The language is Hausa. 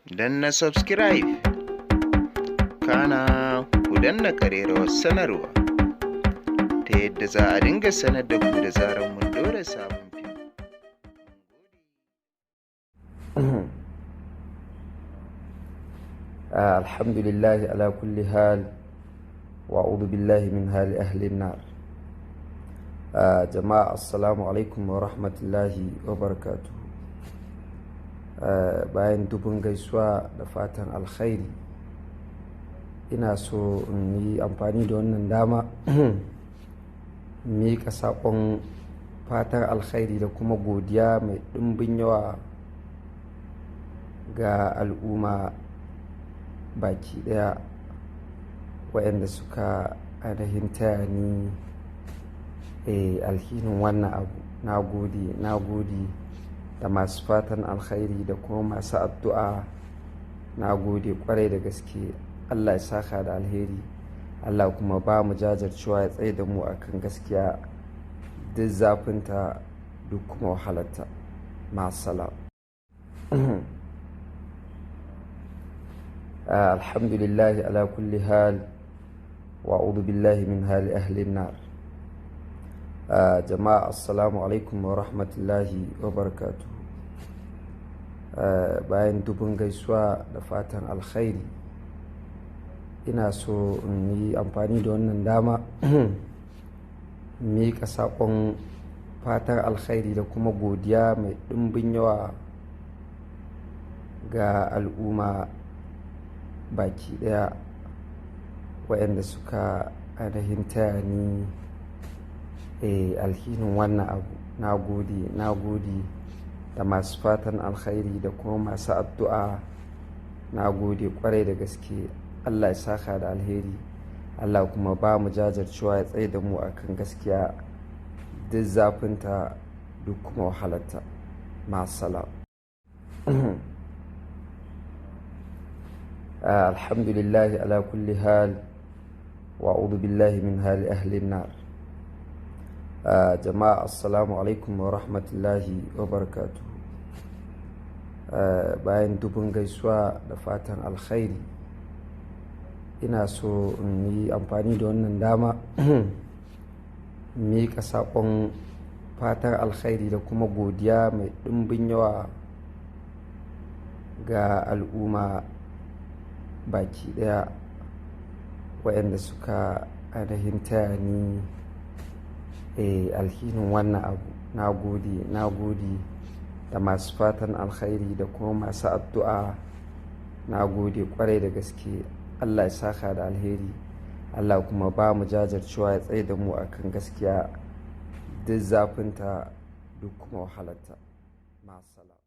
Danna subscribe, kana ku danna ƙararrawar sanarwa ta yadda za a dinga sanar da ku da zarar mun ɗora sabon fim. الحمد لله على كل حال وأعوذ بالله من حال أهل النار. Jama'a, assalamu alaikum wa rahmatullahi wa barakatuhu. Bayan dubun gaisuwa da fatan alkhairi, ina so in yi amfani da wannan dama miƙa saƙon fatan alkhairi da kuma godiya mai ɗimbin yawa ga al'umma baki ɗaya waɗanda suka ainihin taya ni alhinin wannan abu. Na gode, na gode da masu fatan alkhairi da kuma masu addu'a. Na gode kwarai da gaske. Allah ya saka da alheri, Allah kuma ba mu jajircewa ya tsaye da mu akan gaskiya, duk zafinta, duk kuma wahalarta. Ma'assalam. الحمد لله على كل حال وأعوذ بالله من حال أهل النار. Jama'a, assalamu alaikum wa rahmatullahi wa barakatuhu. Bayan dubun gaisuwa da fatan alkhairi, ina so in yi amfani da wannan dama miƙa saƙon fatan alkhairi da kuma godiya mai ɗimbin yawa ga al'umma baki ɗaya waɗanda suka ainihin taya ni alhinin wannan abu. Na gode, na gode da masu fatan alkhairi da kuma masu addu'a. Na gode kwarai da gaske. Allah ya saka da alheri, Allah kuma ba mu jajircewa ya tsaye da mu akan gaskiya, duk zafinta, duk kuma wahalarta. Ma'assalam. الحمد لله على كل حال وأعوذ بالله من حال أهل النار. Jama'a, assalamu alaikum wa rahmatullahi wa barakatuhu. Bayan dubun gaisuwa da fatan alkhairi, ina so in yi amfani da wannan dama miƙa saƙon fatan alkhairi da kuma godiya mai ɗimbin yawa ga al'umma baki ɗaya waɗanda suka ainihin taya ni alhinin wannan abu. Na gode, na gode da masu fatan alkhairi da kuma masu addu'a. Na gode kwarai da gaske. Allah ya saka da alheri, Allah kuma ba mu jajircewa ya tsaye da mu akan gaskiya, duk zafinta, duk kuma wahalarta. Ma'assalam.